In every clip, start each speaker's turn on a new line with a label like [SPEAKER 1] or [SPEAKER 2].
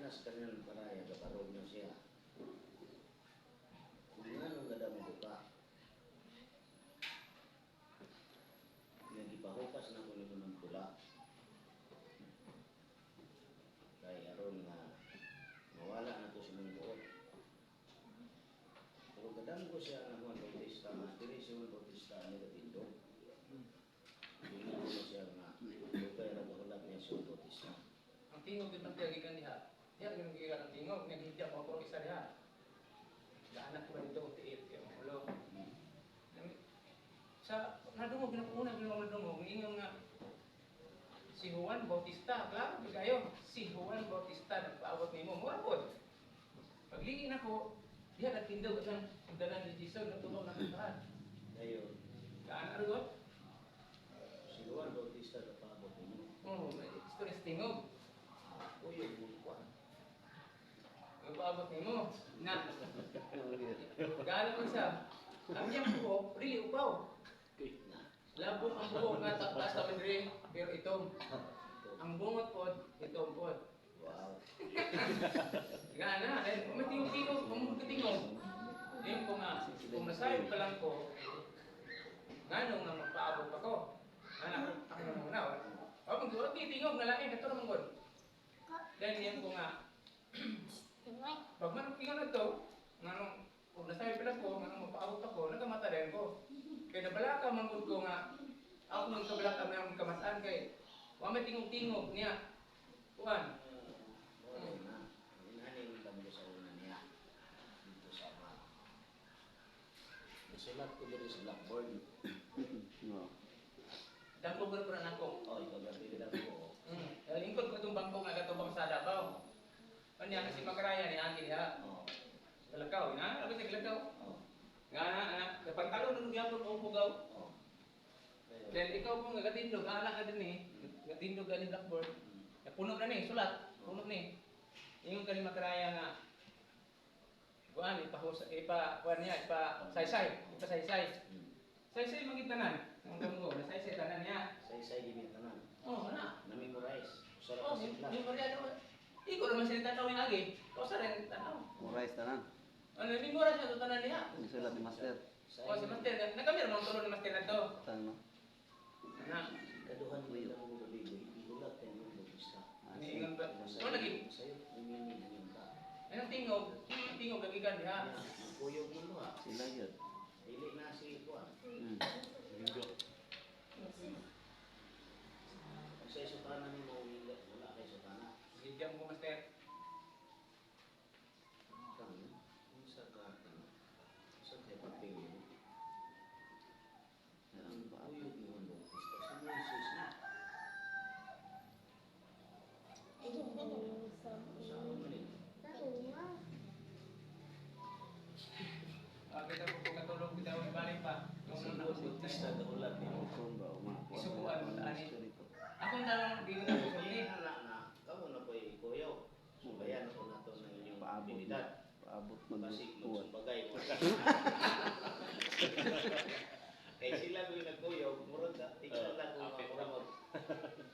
[SPEAKER 1] Kana sa kanilang paraya, gabarog na siya. Kung nga nung gadamo ka, nga gipahukas na ko nimo ng pula. Kay aron nga mawala na to sa imong buot. Pero gadamgo siya na Juan Bautista nga dili si Juan Bautista ang nagatindog. Dili ko na siya nga dugay ra gahulat niya si Juan Bautista.
[SPEAKER 2] Ang tingog din man gikan diha. Diha gyud gikan ang tingog, naghidya ko ako isa diha. Gaanak ko ba dito tiil kay ang ulo. Sa nadungog na una gyud nadungog ingon nga si Juan Bautista, klaro gyud kayo. Si Juan Bautista nagpaabot nimo, mura pod. Paglingin ako, diha nagtindog ang dalan ni Jesus natubang na tahan.
[SPEAKER 1] Dayon,
[SPEAKER 2] Gaan argot?
[SPEAKER 1] Si Juan Bautista gapaabot nimo.
[SPEAKER 2] Oh, may istorya sa tingog.
[SPEAKER 1] Kuyog mo kuan.
[SPEAKER 2] Nagpaabot nimo. Na, gaano man siya. Ang iyang buhok, really upaw.
[SPEAKER 1] Na.
[SPEAKER 2] Labong ang buhok nga taas sa diri, pero itom. Ang bungot pod, itom pod.
[SPEAKER 1] Wow.
[SPEAKER 2] Gana, eh, umitingog-tingog, umitingog. Ngayon ko nga, kung nasayod pa lang ko, ngano nga magpaabot ako. Anak, ako na muna. O, mag tingog na lang eh, kato naman god. Dahil niyan ko nga, pag man ingon na to, ngano, kung nasayod pa lang ko, ngano magpaabot ako, nagamata rin ko. Kaya nabalaka man gud ko nga, ako man kabalaka may akong kamataan kay, wa may tingog-tingog niya. Kuan,
[SPEAKER 1] Wala na. Inani yung damgo sa una niya. Dito sa ama. Nasulat ko diri sa blackboard.
[SPEAKER 3] No.
[SPEAKER 2] Damgo ko na nako.
[SPEAKER 1] Oh, ikaw gabi damgo.
[SPEAKER 2] Lingkod ko itong bangko nga gatubang sa Davao. Kanya kasi makaraya ni Ate diha.
[SPEAKER 1] Oh.
[SPEAKER 2] Galakaw, ina, ano sa galakaw?
[SPEAKER 1] Oh.
[SPEAKER 2] Nga na, na, pantalon nung gyapon ko pugaw.
[SPEAKER 1] Oh. Dayon.
[SPEAKER 2] Then ikaw po nga gatindog, ala ka din eh. Gatindog ani blackboard. Ya, puno na ni, sulat, puno ni. Ingon ka ni makaraya nga kuan ipa ipa kuan niya, ipa saysay, ipa saysay. Saysay magid tanan. Ang damgo, saysay tanan niya.
[SPEAKER 1] Say-say gini tanan.
[SPEAKER 2] Oh, ana.
[SPEAKER 1] Na-memorize. Usa ra
[SPEAKER 2] Oh,
[SPEAKER 1] ka simple.
[SPEAKER 2] memorya do. Iko naman sila tanaw yung agi. Ikaw sa rin tanaw.
[SPEAKER 3] Morais tanan.
[SPEAKER 2] Ano, memorya siya ito tanan niya.
[SPEAKER 3] Ang sulat ni Master.
[SPEAKER 2] O, si Master, nakamir mga tulo ni Master na to.
[SPEAKER 3] Tanan no.
[SPEAKER 2] Na,
[SPEAKER 1] Kaduhan mo yung damgo gabi, ihulat kay Juan Bautista.
[SPEAKER 2] niingon ba? O, lagi.
[SPEAKER 1] Sayo, mimini ang ta.
[SPEAKER 2] Anong tingog? Ang tingog, gagikan diha.
[SPEAKER 1] Kuyog mo ha.
[SPEAKER 3] Sila yun.
[SPEAKER 1] Dili na si kuan. Pag sa isutana ni mo wala kay sutana.
[SPEAKER 2] Gidyam ko, Master.
[SPEAKER 1] Kang unsa ka ano? Unsa kay papel mo? Ang kuyog ni Juan Bautista si Moises na. Sa man ni?
[SPEAKER 2] Ah, kita ko kung katulog, kita ko ibalik pa. Yung
[SPEAKER 1] Si
[SPEAKER 2] nang
[SPEAKER 1] Juan Bautista gahulat nimo.
[SPEAKER 3] Kung ba o mga
[SPEAKER 2] Isukuan mo taan eh.
[SPEAKER 3] Espiritu.
[SPEAKER 2] Akong tanong, di ko na ko
[SPEAKER 1] Hindi na na kamo na po'y kuyaw. Subayan ko na to ng inyong
[SPEAKER 3] Paabot.
[SPEAKER 1] abilidad.
[SPEAKER 3] Paabot man
[SPEAKER 1] Basig
[SPEAKER 3] kuwan.
[SPEAKER 1] magsumbagay mo. Kay sila ko yung nagkuyog, murag ka, ikaw lang kung nga murag mag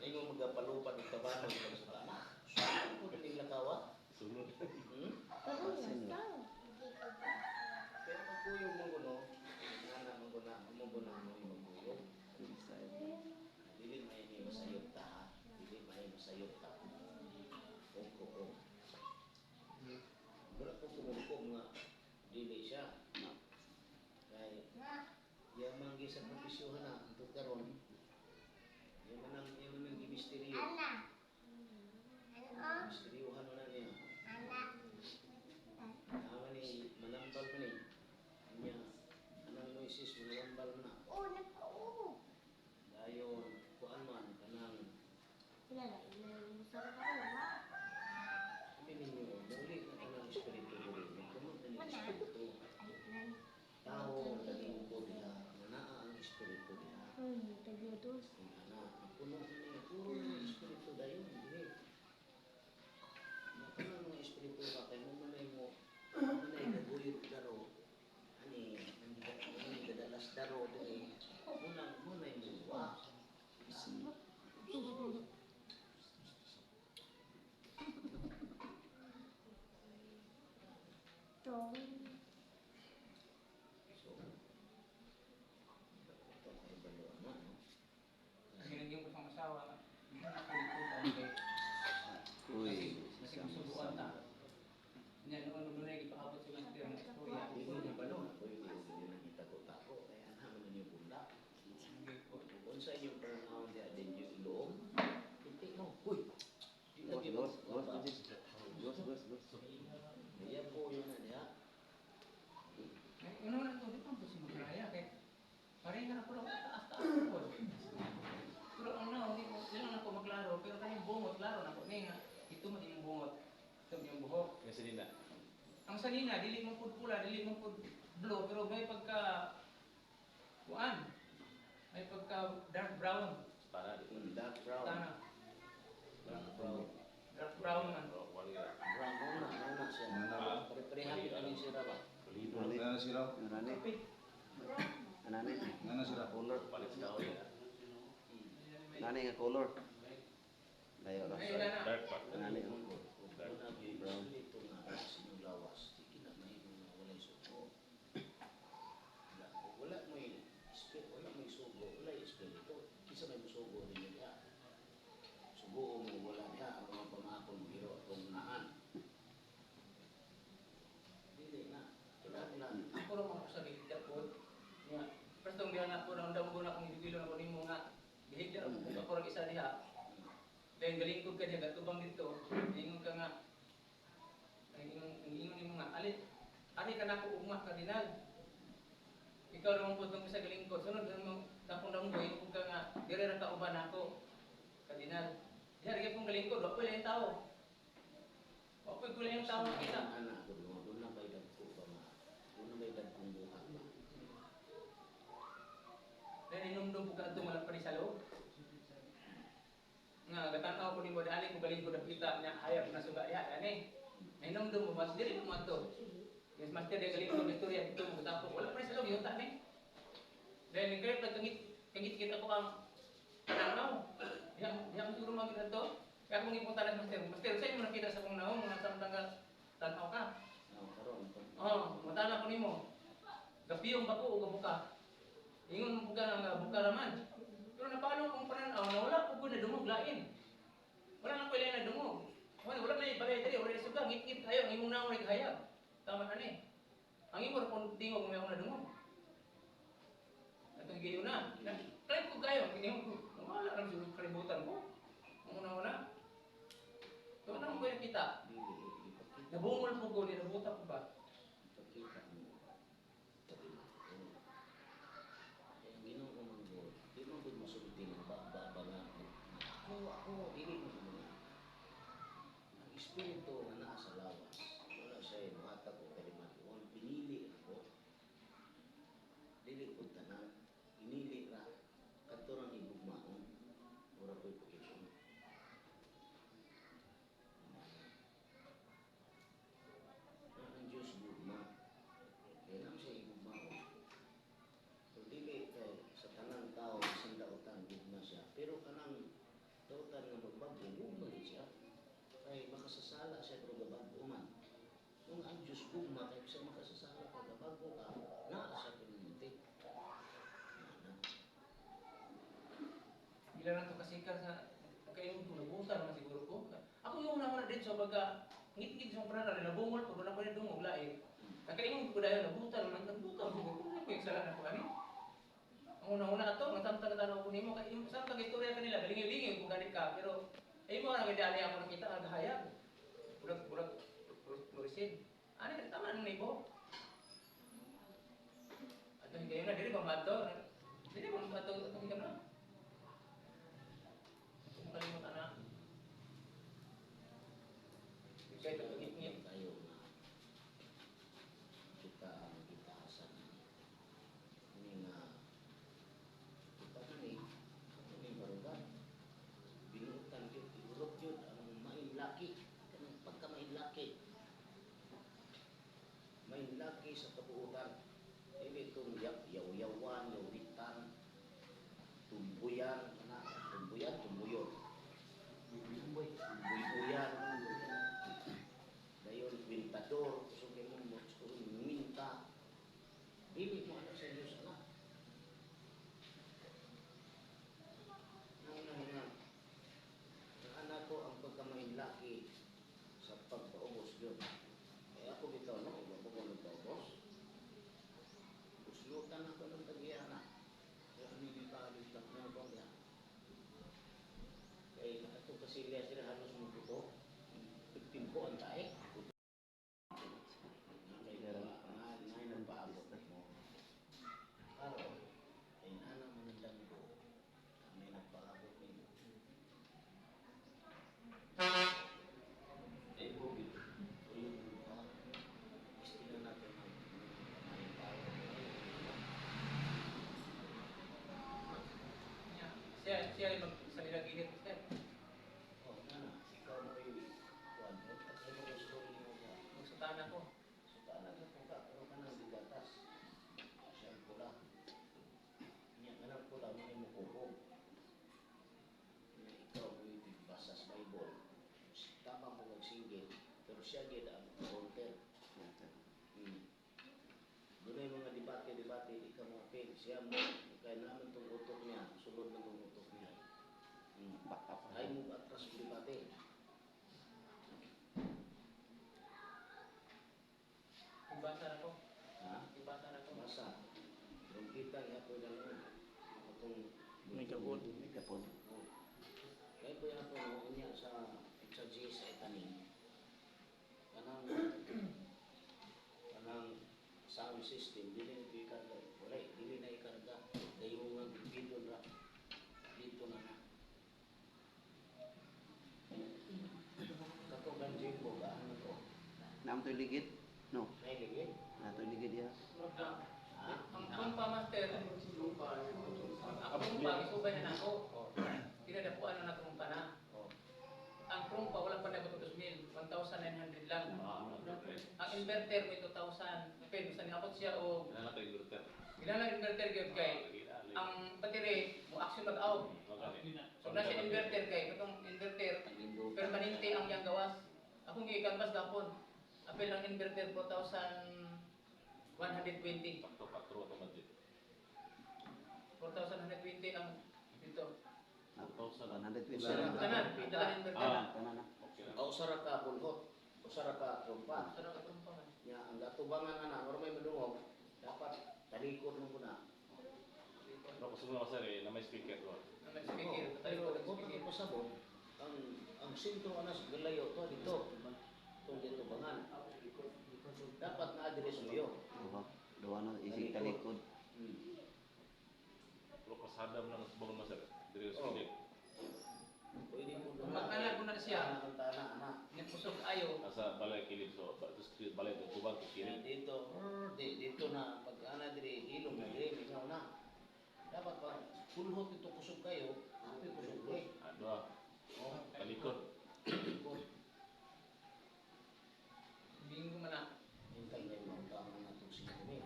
[SPEAKER 1] ingon magapalupad og tabanon sa sutana. Saan ko din lakawa?
[SPEAKER 4] Sunod.
[SPEAKER 1] Hmm?
[SPEAKER 3] Sino?
[SPEAKER 1] Pero pag kuyog mo kuno, nana mo kuno, mo kuno mo yung magkuyog. Dili may ni masayop ta ha. Dili may masayop ta. Kung ko. Wala ko kumulko nga dili siya.
[SPEAKER 3] No.
[SPEAKER 1] Kay yaman gi sa propesyohan na antud karon. Yaman ang gimisteryo. Misteryohan na niya. Tama ni manambal man ni. Niya anang Moises manambal man na. Dayon kuan man kanang sabi ninyo muli na kanang espiritu diri. Nagpuno na ni espiritu. Tao naging ko diha. Nga naa ang espiritu diha. Kung ana, napuno na ni puro na ni espiritu dayon dili. Napuno mga espiritu ka kay mo manay mo manay gaguyod daro. Ani ani gadalas daro diri. Munang munay mo wa. So, ito kay balo na, no?
[SPEAKER 2] Ginagyan ko sa asawa nga. Hindi na kalikutan kay
[SPEAKER 3] Uy,
[SPEAKER 2] kasi musubuan ta. Nya noon noon na gipaabot sa master nga istorya.
[SPEAKER 1] Hindi na balo na ko yung hindi na gitago-tago. Kaya naman ninyo bunda.
[SPEAKER 2] Sige po.
[SPEAKER 1] Kung sa inyong pananaw diya din yung iloom, hindi mo. Uy! Di
[SPEAKER 3] Gos,
[SPEAKER 1] lagi
[SPEAKER 3] gos,
[SPEAKER 1] mo.
[SPEAKER 3] gos, gos, gos, gos.
[SPEAKER 1] Kaya po yun na diya.
[SPEAKER 2] Ay, una na to, di pa po si Magraya kay pareha na po lang taas-taas po. Pero ang naon, di ko, di lang ako maklaro, pero kanyang bungot, klaro na po. Nga, ito man yung bungot, ito man yung buhok.
[SPEAKER 4] Kasi nila.
[SPEAKER 2] Ang sanina, dili mo pud pula, dili mo pud blue, pero may pagka kuan. May pagka dark brown.
[SPEAKER 4] Para di.
[SPEAKER 1] Dark brown.
[SPEAKER 2] Tana,
[SPEAKER 1] Dark brown.
[SPEAKER 2] dark brown man.
[SPEAKER 1] Brown, una, una siya. Pare-pareha yun ang sira ba?
[SPEAKER 3] Anani.
[SPEAKER 5] Nana sila.
[SPEAKER 3] Anani.
[SPEAKER 2] Kape.
[SPEAKER 3] Anani.
[SPEAKER 5] Nana sila.
[SPEAKER 3] Color.
[SPEAKER 4] Palit sa tao niya.
[SPEAKER 3] Anani nga color. Layo ra.
[SPEAKER 2] Ay, na.
[SPEAKER 4] Dark pa.
[SPEAKER 3] Anani. Oh.
[SPEAKER 1] Brown.
[SPEAKER 3] Brown.
[SPEAKER 1] Ito nga, sa inyong lawas, di kinamahimo nga walay sugo. Wala, wala mo'y wala mo'y sugo, wala espiritu. Kinsa may musugo ninyo diha? Sugo mo wala diha, ang mga pangakon mo hiro atong naan. Dili na, kinahanglan.
[SPEAKER 2] Ako ra man sa gihigda po. Nga, prestong diha na po na undang ko na kung gigilo na ko nimo nga gihigda ra po ako ra isa diha. Then galingkod ka diha gatubang dito, ingon ka nga ang ingon nimo nga alit ari ka nako ugma kardinal. Ikaw naman po itong isa galingkod. Sunod mo tapong danggoy ingon ka nga dire ra ka uban nako kardinal. Diha ra pong galingkod, wa pud yung tao. Wa pud yung tao makita.
[SPEAKER 1] Ana ko no, doon na ba'y dagko ba nga? Doon na ba'y dagkong buhat ba?
[SPEAKER 2] Then inumdum po ka wala pa ni sa loob. Nga gatan-aw ko nimo dali ko galing ko dapita nya hayag na suga diha ani. Inumdum mo mas dili mo ato. Yes master dia galing ko istorya dito mo gatapo wala pa ni sa loob yun ta ni. Then ni kay kangit kangit kita ko ang pananaw. Diha diha mo siguro makita to. Kaya kung ipunta na master, master sa imo nakita sa akong naong mga samtang ka tan-aw ka.
[SPEAKER 1] Ah, karon
[SPEAKER 2] Oh, matana ko nimo. Gapiyong ba ko o gabuka? Ingon mo ka nga buka raman. Pero napalo kong pananaw na wala ko na dungog lain. Wala na ko lain na dungog. Wala wala na ibalay diri, wala na suga, ngit-ngit kayo ang imong naong naghayag. Tama na ni. Ang imo ra kung tingog may akong nadungog. Atong giyo na. Try ko kayo, ingon ko. Wala ra siguro kalibutan ko. Ang una-una. So, ano ko yung kita?
[SPEAKER 1] Dili ipakita.
[SPEAKER 2] Nabungol po ko, nilabuta ko ba?
[SPEAKER 1] Ipakita mo. Kadimaton. Kaya ang Ginoo man God, di man gud mosulti nga ba ba ba nga ako ako dili mo mo. Ang espiritu nga naa sa lawas, wala siya muhatag og kalimaton, pinili ako. Dili pud tanan, pinili ra kadto rang higugmaon. Mura ko'y pakipon. Ang Diyos gugma. Kaya lang siya higugmaon. Kung dili kay sa tanang tao bisan dautan gugma siya, pero kanang dautan nga magbago gugma gid siya. Kay makasasala siya pero gabago man. Kung ang Diyos gugma kay bisan makasasala ka gabago ka, naa siya permanente. Naa.
[SPEAKER 2] Bila na to kasikar sa kayo ko nabuta naman siguro ko. Ako yung una na dito sa baga ngit-ngit sa pananaw nabungol pag wala ko na dungog lain. Nakaingon ko dayon nabuta naman nabuta siguro ko ko yung sala na ko ani. Ang una-una ato nga samtang natanaw ko nimo kay imo samtang istorya kanila galingi-lingi ko gani ka pero ay mo ra gid ako nakita ang hayag. Bulag bulag fluorescent. Ani tama nang nibo. Ato higayon na dili ba madto? Dili ba madto atong higayon na? Kung kalimutan na. Kaya ito ngit-ngit.
[SPEAKER 1] Tayo nga kita ang gitaasan ni nga kita na ni ato ni barugan binuutan gyud iurot gyud ang mainlaki kanang pagka mainlaki mainlaki sa kabuutan dili itong yaw-yawan yawitan. silya sila halos mo buto. Pigtimpo ang tae. Ngay nagpaabot mo. Karon, ay nana mo ng danggo. May nagpaabot nimo. Eh, Bobby, tuyong mo ba? Gusto na natin may tao.
[SPEAKER 2] Siya siya ay mag sa nila ginit, sir.
[SPEAKER 1] Oh, nana, ikaw mo ay kuwan. Takay mo gusto niyo ba?
[SPEAKER 2] Magsutana ko.
[SPEAKER 1] So, taana na po ka, pero ka nang bigatas. Siya ang pula. Niya, nga nang pula, mo mo kuko. Niya, ikaw mo yung basa sa Bible. Tama mo magsinggit, pero siya gid ang counter. Doon ay mga debate-debate, di ka mo apil. Siya mo, kaya naman tong utok niya, sulod na tong utok niya.
[SPEAKER 3] Back up.
[SPEAKER 1] Ay mo atras ang debate.
[SPEAKER 2] Ibasa na ko.
[SPEAKER 1] Ha?
[SPEAKER 2] Ibasa na ko.
[SPEAKER 1] Basa. Kung kita niya po na noon. Atong
[SPEAKER 3] May kapon. May kapon.
[SPEAKER 1] Oh. Kaya po yan po noon niya sa exercise sa itanim. Kanang kanang sound system, dili na ito ikarga. Wala, dili na ikarga. Dayo nga dito na. Dito na na. Kato ganjing ko, gaan na to.
[SPEAKER 3] Naam to'y ligid? No.
[SPEAKER 1] Nailigid?
[SPEAKER 3] Na to'y ligid ya.
[SPEAKER 1] Ha?
[SPEAKER 2] Ang trumpa, master, ang trumpa, isubay na nako. Pinadapuan na trumpa na.
[SPEAKER 1] Oh.
[SPEAKER 2] Ang trumpa, wala pa na 2,000, 1,900 lang. Ang inverter may 2,000. Okay, basta niabot siya o ginala inverter gyud kay ang battery mo action mag-out. So na siya inverter kay katong inverter permanente ang iyang gawas. Akong gikanbas gapon. Apil ang inverter 4,120. 4,120 ang dito.
[SPEAKER 3] 120.
[SPEAKER 2] Tanan, dala inverter.
[SPEAKER 3] Tanan, tanan na.
[SPEAKER 1] O usara ka bulhot, usara ka trumpa.
[SPEAKER 2] Sa ka trumpa man.
[SPEAKER 1] Nya ang gatubangan ana, or may madungog, dapat talikod mo muna.
[SPEAKER 2] Ang nag-speaker,
[SPEAKER 1] Oo,
[SPEAKER 2] tayo
[SPEAKER 1] pero
[SPEAKER 2] ko
[SPEAKER 1] kung
[SPEAKER 2] nag-speaker.
[SPEAKER 1] ang pasabot, ang sentro ana sa galayo to dito. Itong gatubangan. Dapat na address mo yun.
[SPEAKER 3] Duha. Duha na isig talikod.
[SPEAKER 1] Oh. Pwede mo doon.
[SPEAKER 2] Magkana ko na siya.
[SPEAKER 1] Ang tana ana.
[SPEAKER 2] Nagpusok ayo.
[SPEAKER 4] Nasa balay kilid, so tapos balay to tubag to
[SPEAKER 1] Nya
[SPEAKER 4] kilid.
[SPEAKER 1] dito, di, dito na pag ana diri hilom na diri mingaw na. Dapat pa kulhot ito kusog kayo, api kusog ko. Eh.
[SPEAKER 4] Ano ah,
[SPEAKER 1] Oh,
[SPEAKER 4] talikod.
[SPEAKER 1] talikod.
[SPEAKER 2] Binggo man na.
[SPEAKER 1] Hintay na yung mga na itong 5,000.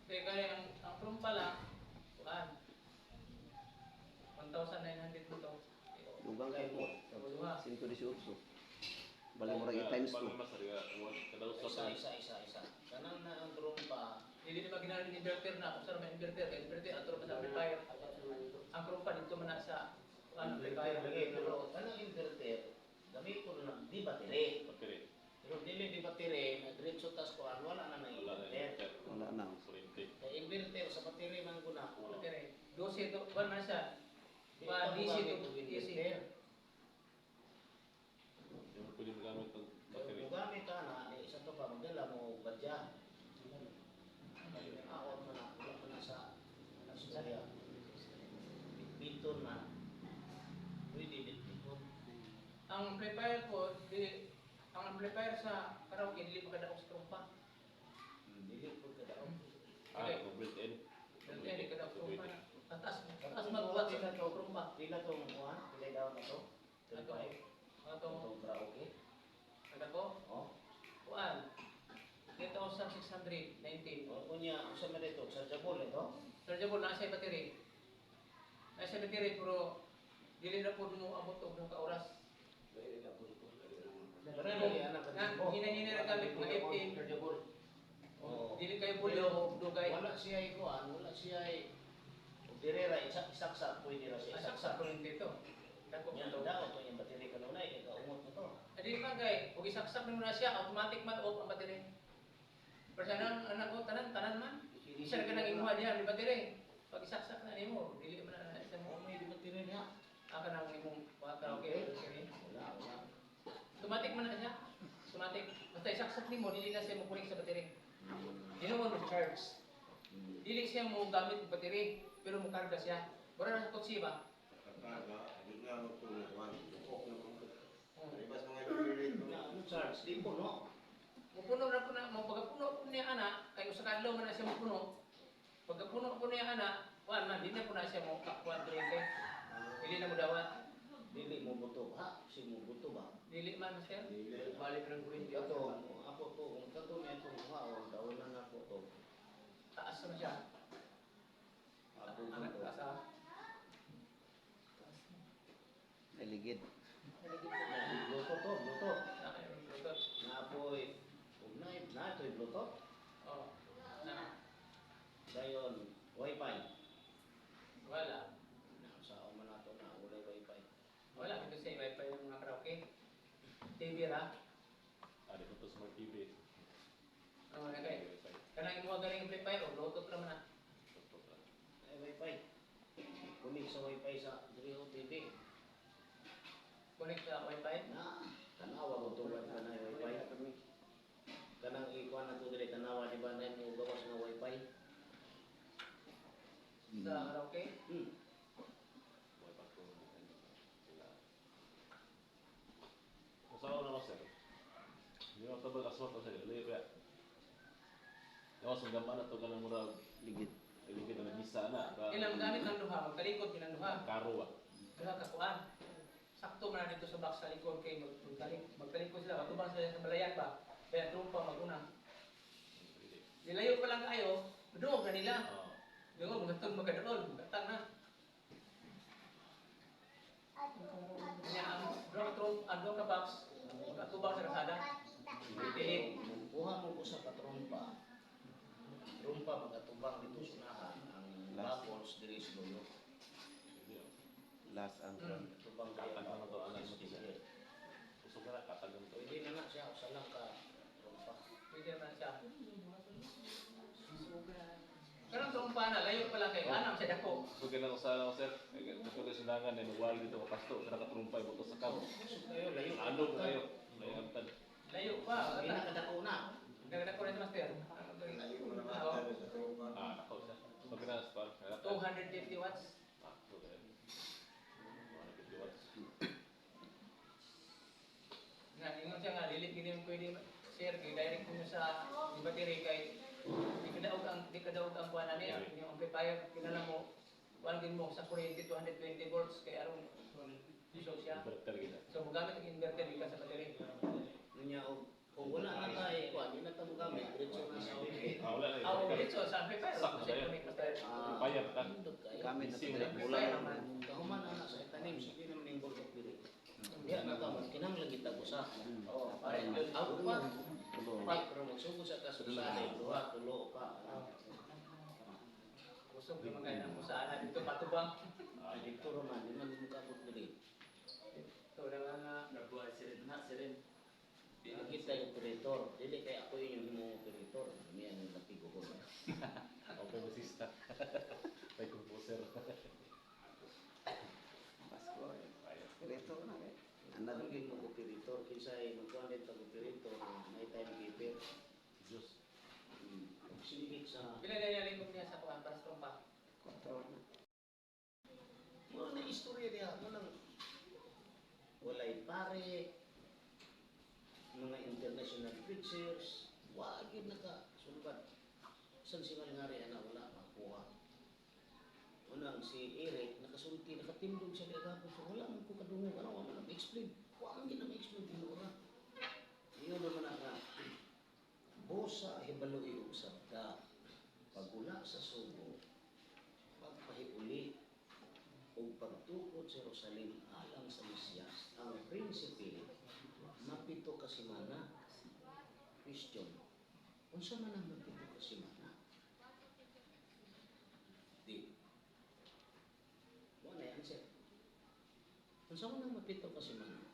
[SPEAKER 2] Kaya kaya ang trumpa lang, kuan. 1,900 mo to.
[SPEAKER 3] Dugang
[SPEAKER 1] Kay
[SPEAKER 3] ko
[SPEAKER 1] mo.
[SPEAKER 3] po.
[SPEAKER 2] Duha.
[SPEAKER 3] 118. Bali mo rin times
[SPEAKER 4] Balay
[SPEAKER 3] 2.
[SPEAKER 4] mas riga, kada usap
[SPEAKER 1] Isa,
[SPEAKER 4] na.
[SPEAKER 1] isa, isa, isa. Kanang na ang trumpa,
[SPEAKER 2] Hindi na maginala ng inverter na kung saan may inverter. Kaya inverter, ato pa sa amplifier. Ang trumpa dito man na sa kuan
[SPEAKER 1] inverter
[SPEAKER 2] amplifier.
[SPEAKER 1] lagi, pero kanang inverter, gamit ko na lang, di battery.
[SPEAKER 4] Battery.
[SPEAKER 1] Pero dili di battery, na diretso tas kuan, wala na ng
[SPEAKER 4] Wala na
[SPEAKER 1] inverter.
[SPEAKER 4] inverter.
[SPEAKER 3] Wala na.
[SPEAKER 4] Kuryente.
[SPEAKER 1] Kay inverter sa battery man ko na.
[SPEAKER 2] Battery. 12 to, kuan man siya.
[SPEAKER 1] Di
[SPEAKER 2] Kuan
[SPEAKER 1] pa
[SPEAKER 2] DC
[SPEAKER 1] mogamit
[SPEAKER 2] to
[SPEAKER 1] og
[SPEAKER 2] DC.
[SPEAKER 1] inverter.
[SPEAKER 4] Hindi mo pwede magamit ang
[SPEAKER 1] Kay
[SPEAKER 4] battery.
[SPEAKER 1] mogamit ana, di isa to pa magdala mo badya. Ako man na, wala man na sa Australia. Bitbiton man. Pwede bitbiton.
[SPEAKER 2] Ang amplifier ko, di, ang amplifier sa karaoke, dili pa kadaog sa trumpa.
[SPEAKER 1] Dili po kadaog.
[SPEAKER 4] Ah, kung built in.
[SPEAKER 2] Dili kadaog sa trumpa na. Ang taas, taas magbuhat sa trumpa.
[SPEAKER 1] Pila tong kuan? Pila daw na to?
[SPEAKER 2] Ato.
[SPEAKER 1] 35.
[SPEAKER 2] Ato,
[SPEAKER 1] Itong karaoke.
[SPEAKER 2] kada ko,
[SPEAKER 1] Oh.
[SPEAKER 2] kuan. 8,690.
[SPEAKER 1] O unya, usa man ito, chargeable ito.
[SPEAKER 2] Chargeable na siya battery. Na siya battery pero dili na po mo abot og duha ka oras.
[SPEAKER 1] Pero lagi anak
[SPEAKER 2] Na hinahina ra gamit mga 18.
[SPEAKER 1] Chargeable. Oo.
[SPEAKER 2] Dili kayo bulyo o dugay.
[SPEAKER 1] Wala siya ikuan, wala siya ug dire ra isaksak pwede ra siya
[SPEAKER 2] Asak
[SPEAKER 1] isaksak.
[SPEAKER 2] sa kuryente dito. Dako
[SPEAKER 1] Nya
[SPEAKER 2] to.
[SPEAKER 1] daw to yung battery kanunay kay kaungot na to.
[SPEAKER 2] Adi man kay ug isaksak nimo na siya automatic man off ang battery. Pero sa nang anak ko tanan tanan man. Isa ra ka nang imuha diha ni battery. Pag isaksak na nimo, dili man na isa
[SPEAKER 1] Oh,
[SPEAKER 2] mo.
[SPEAKER 1] may di battery niya.
[SPEAKER 2] Ha? Aka nang imong karaoke, okay.
[SPEAKER 1] Wala, wala.
[SPEAKER 2] Automatic man na siya. Automatic. Basta isaksak nimo, dili na siya mo connect sa battery. Dili mo mo charge. Dili siya mo gamit og battery, pero mo karga siya. Wala na sa kotse ba?
[SPEAKER 1] Na, ano charge? Di po, no?
[SPEAKER 2] Mupuno ra po na, mo pagkapuno po niya ana, kay usa ka adlaw man na siya mupuno. Pagkapuno po niya ana, kuan man di na po na siya mo kakuan kuryente. Dili na mo dawat.
[SPEAKER 1] Dili mo buto ba? Si mo buto ba?
[SPEAKER 2] Dili man, sir. Balik ng kuryente.
[SPEAKER 1] Kato, ako to, kung kato na itong kuha, o daw na ako to.
[SPEAKER 2] Taas naman siya.
[SPEAKER 1] Ako
[SPEAKER 2] Angat
[SPEAKER 1] to.
[SPEAKER 2] taas ah.
[SPEAKER 3] Naligid.
[SPEAKER 1] Bluetooth to, Bluetooth.
[SPEAKER 2] Na kayo ng Bluetooth.
[SPEAKER 1] Naapoy, ug na, na ito'y Bluetooth.
[SPEAKER 2] Oh. Na.
[SPEAKER 1] Dayon, Wi-Fi.
[SPEAKER 2] Wala.
[SPEAKER 1] Na, sa man nato na, walay Wi-Fi.
[SPEAKER 2] Wala dito sa wifi ng mga karaoke. TV ra.
[SPEAKER 4] Ah, di ko to smart TV.
[SPEAKER 2] Oh, na kay. Kanang imuha galing amplifier o Bluetooth ra man na.
[SPEAKER 1] Ay, Wi-Fi. Connect sa Wi-Fi sa diri o TV.
[SPEAKER 2] Connect sa wifi.
[SPEAKER 1] Na, tanawa ko to ba na Wi-Fi. Kanang ikuan na to diri tanawa di ba na mo gawas nga Wi-Fi.
[SPEAKER 2] Sa karaoke.
[SPEAKER 4] Buhay pa ko. Sila. Usawa na sir. Hindi mo tabag aswat sir. Layo kaya. Gawas ang gama na to kanang murag
[SPEAKER 3] Ligid.
[SPEAKER 4] ligid na gisa na.
[SPEAKER 2] Ilang gamit ng duha, magtalikod kinang duha.
[SPEAKER 4] Karo ba?
[SPEAKER 2] Duha ka kuan. Sakto man na dito sa box sa likod kay magtalikod sila, matubang sila sa balayan ba. Kaya doon pa maguna. Nilayo pa lang kayo, doon ka nila.
[SPEAKER 4] Oo.
[SPEAKER 2] Doon mga magkadool, gatang na. Kanya ang duha ka trum, ang duha ka box, matubang sa kasada. Dili.
[SPEAKER 1] Kuha mo ko sa katrompa. Trompa magatubang dito sunahan ang
[SPEAKER 3] Last.
[SPEAKER 1] bubbles diri sa dulo.
[SPEAKER 4] Hindi, oh.
[SPEAKER 3] Last ang
[SPEAKER 1] Tubang diri ang
[SPEAKER 4] Katag na to, anak
[SPEAKER 1] bubbles
[SPEAKER 4] mo
[SPEAKER 1] diri.
[SPEAKER 4] Usog na katagang to.
[SPEAKER 1] Pwede na nga siya usa lang ka trompa.
[SPEAKER 2] Pwede naman siya. Karang trumpa na, layo pa lang kayo. Anam siya dako.
[SPEAKER 4] Usog na usawa na sir. Ito ko sinangan na magwal dito kapasto sa nakatrumpay buto sa kam.
[SPEAKER 1] Usog kayo layo.
[SPEAKER 4] Ano kayo? Layo ang tan.
[SPEAKER 2] Layo pa.
[SPEAKER 1] Hindi na kadako na.
[SPEAKER 2] Nagdako na si Master. Oo.
[SPEAKER 4] Ah, nako siya. Usog na sa
[SPEAKER 2] 250 watts.
[SPEAKER 4] Ah, so kayo. 150 watts.
[SPEAKER 2] Nga, ingon siya nga, dili gini yung pwede share kay direct mo sa di battery kay di ka daog ang kuan ani ang inyong amplifier kinala mo kuan gin mo sa kuryente 220 volts kay aron usog siya.
[SPEAKER 4] Inverter gina.
[SPEAKER 2] So mogamit ang inverter gikan sa battery.
[SPEAKER 1] Unya og kung wala na tay kuan di na ta mo gamit diretso na sa OPA.
[SPEAKER 4] Ah, wala na.
[SPEAKER 2] Aw, diretso sa amplifier.
[SPEAKER 4] Sakto
[SPEAKER 2] Kasi
[SPEAKER 4] na yun.
[SPEAKER 2] connect master.
[SPEAKER 1] Ah,
[SPEAKER 4] Bayar ta.
[SPEAKER 1] nindot kayo.
[SPEAKER 3] Gamit na
[SPEAKER 4] Busy
[SPEAKER 3] to
[SPEAKER 4] na.
[SPEAKER 3] Wala naman.
[SPEAKER 1] Kahuman na sa itanim sige naman ning bulok diri. Diya na ka man kinahanglan kita usa.
[SPEAKER 2] Oh, pare yun.
[SPEAKER 1] Aw pa.
[SPEAKER 3] Tulo.
[SPEAKER 1] Pa pero magsugod sa kasusahay duha tulo pa.
[SPEAKER 2] Kusog naman kayo ng kusaan dito patubang.
[SPEAKER 4] Ah,
[SPEAKER 1] Dito ra man di man mo kaabot diri.
[SPEAKER 2] So na nga
[SPEAKER 1] Dili kita yung operator, dili kay ako yung himong operator. Kami ang napiguhon.
[SPEAKER 4] Okay, basista. May composer.
[SPEAKER 3] Pasko.
[SPEAKER 4] Ayun.
[SPEAKER 3] Diretso na eh. Anda
[SPEAKER 1] Ang gid mo operator kinsay magkuan din tag operator, may timekeeper.
[SPEAKER 4] Diyos.
[SPEAKER 1] Silbit sa
[SPEAKER 2] pila na nalingkod niya sa kuan para sa trumpa.
[SPEAKER 3] Control na.
[SPEAKER 1] Mura na istorya diha mo nang walay pare mga international preachers wa gyud naka sulbad san si ngari ana wala makuha unang si Eric nakasulti nakatindog siya kay gapon so wala man ko kadungog ano wa man explain wa man gid na explain tinuora ingon naman na nga busa hibalo og sabda pagula sa sugo pagpahiuli ug pagtukod sa Jerusalem alang sa Mesiyas, ang prinsipe mapito ka semana. Question, unsa man ang mapito ka semana? Di. Wala na answer. Unsa man ang mapito ka semana?